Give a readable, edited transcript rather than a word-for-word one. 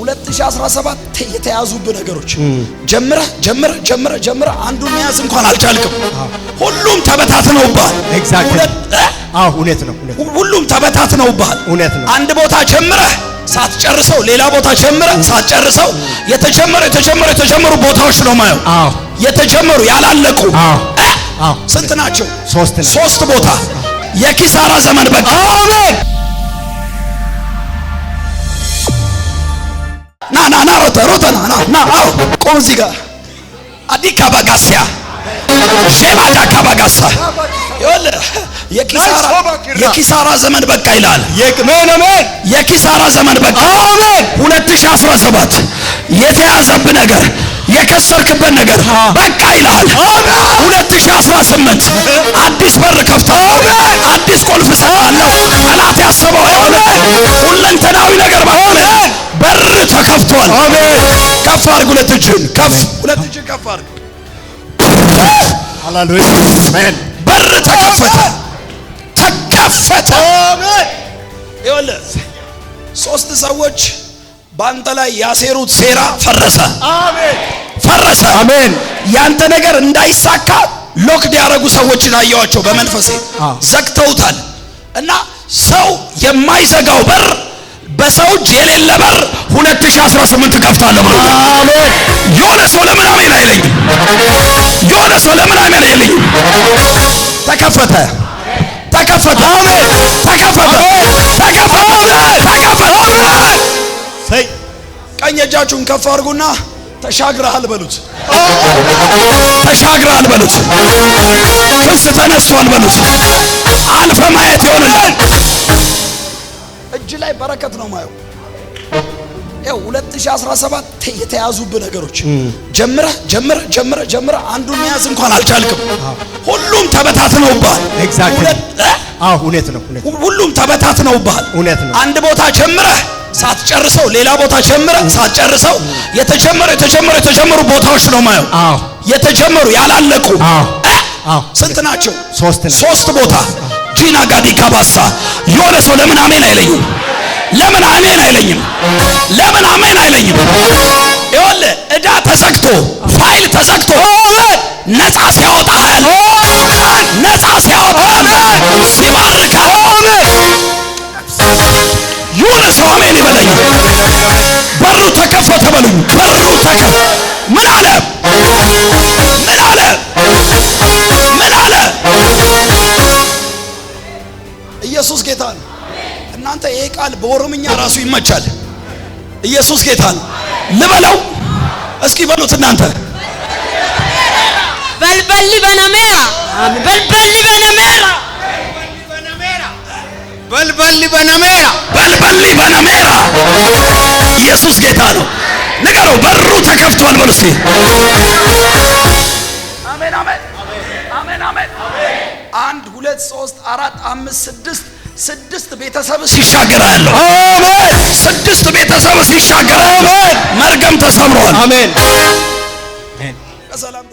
2017 የተያዙብህ ነገሮች ጀምረህ ጀምረህ ጀምረህ ጀምረህ አንዱን መያዝ እንኳን አልቻልክም። ሁሉም ተበታትነውብሃል። Exactly. አዎ እውነት ነው። እውነት ሁሉም ተበታትነውብሃል። እውነት ነው። አንድ ቦታ ጀምረህ ሳትጨርሰው ሌላ ቦታ ጀምረህ ሳትጨርሰው የተጀመሩ የተጀመሩ የተጀመሩ ቦታዎች ነው ማየው። አዎ የተጀመሩ ያላለቁ አዎ አዎ ስንት ናቸው? ሶስት ናቸው። ሶስት ቦታ። የኪሳራ ዘመን በቃ። አሜን። ና ና ና፣ ሮጠ ሮጠ፣ ና ና ና። አዎ ቆም እዚህ ጋር። አዲካ ባጋሲያ ሼባዳ ካባጋሳ። ይኸውልህ የኪሳራ ዘመን በቃ ይላል። አሜን አሜን። የኪሳራ ዘመን በቃ። አሜን። 2017 የተያዘብህ ነገር፣ የከሰርክበት ነገር በቃ ይልሃል። 2018 አዲስ በር ከፍታለሁ፣ አዲስ ቁልፍ እሰጥሃለሁ። ጠላት ያሰበው አይሆንም። ሁለንተናዊ ነገር በር ተከፍቷል። አሜን። ከፍ አድርግ ሁለት እጅህን፣ ከፍ ሁለት እጅህን ከፍ አድርግ። ሃሌሉያ አሜን። በር ተከፈተ፣ ተከፈተ። አሜን። ይኸውልህ ሶስት ሰዎች በአንተ ላይ ያሴሩት ሴራ ፈረሰ፣ አሜን። ፈረሰ። አሜን። ያንተ ነገር እንዳይሳካ locked ያደረጉ ሰዎችን አየኋቸው በመንፈሴ። ዘግተውታል። እና ሰው የማይዘጋው በር፣ በሰው እጅ የሌለ በር 2018 ከፍታለሁ ብሎኛል። አሜን። የሆነ ሰው ለምን አሜን አይለኝም? የሆነ ሰው ለምን አሜን አይለኝም? ተከፈተ፣ ተከፈተ፣ አሜን። ተከፈተ፣ ተከፈተ፣ ተከፈተ። ሰይ። ቀኝ እጃችሁን ከፍ አድርጉና ተሻግረሃል በሉት። ተሻግረሃል በሉት። ክስ ተነስቷል በሉት። አልፈ ማየት ይሆንልሃል። እጅ ላይ በረከት ነው ማየው። ይኸው 2017 የተያዙብህ ነገሮች ጀምረህ ጀምረህ ጀምረህ ጀምረህ አንዱን መያዝ እንኳን አልቻልክም። ሁሉም ተበታትነውብሃል። Exactly. አዎ እውነት ነው። እውነት ሁሉም ተበታትነውብሃል። እውነት ነው። አንድ ቦታ ጀምረህ ሳትጨርሰው ሌላ ቦታ ጀምረህ ሳትጨርሰው የተጀመሩ የተጀመሩ የተጀመሩ ቦታዎች ነው ማየው። አዎ የተጀመሩ ያላለቁ አዎ አዎ ስንት ናቸው? ሶስት ናቸው። ሶስት ቦታ። ጂና ጋዲ ካባሳ። የሆነ ሰው ለምን አሜን አይለኝም? ለምን አሜን አይለኝም? ለምን አሜን አይለኝም? ይኸውልህ ዕዳ ተዘግቶ፣ ፋይል ተዘግቶ ነፃ ሲያወጣሃል፣ ነፃ ሲያወጣሃል፣ ሲባርካል። የሆነ ሰው አሜን ይበለኝ። በሩ ተከፈተ በሉኝ። በሩ ተከፈተ። ምን አለ? ምን አለ? ምን አለ? ኢየሱስ ጌታ ነው። እናንተ ይሄ ቃል በኦሮምኛ ራሱ ይመቻል። ኢየሱስ ጌታ ነው ልበለው እስኪ፣ በሉት እናንተ። Balballi banameera. Balballi banameera. Balballi banameera. Balballi banameera። ኢየሱስ ጌታ ነው። ንገረው፣ በሩ ተከፍቷል በሉ እስኪ። አሜን አሜን አሜን አሜን። አንድ፣ ሁለት፣ ሶስት፣ አራት፣ አምስት፣ ስድስት፣ ስድስት ቤተሰብ ሲሻገር አያለሁ። አሜን። ስድስት ቤተሰብ ሲሻገር አያለሁ። መርገም ተሰብሯል። አሜን። በሰላም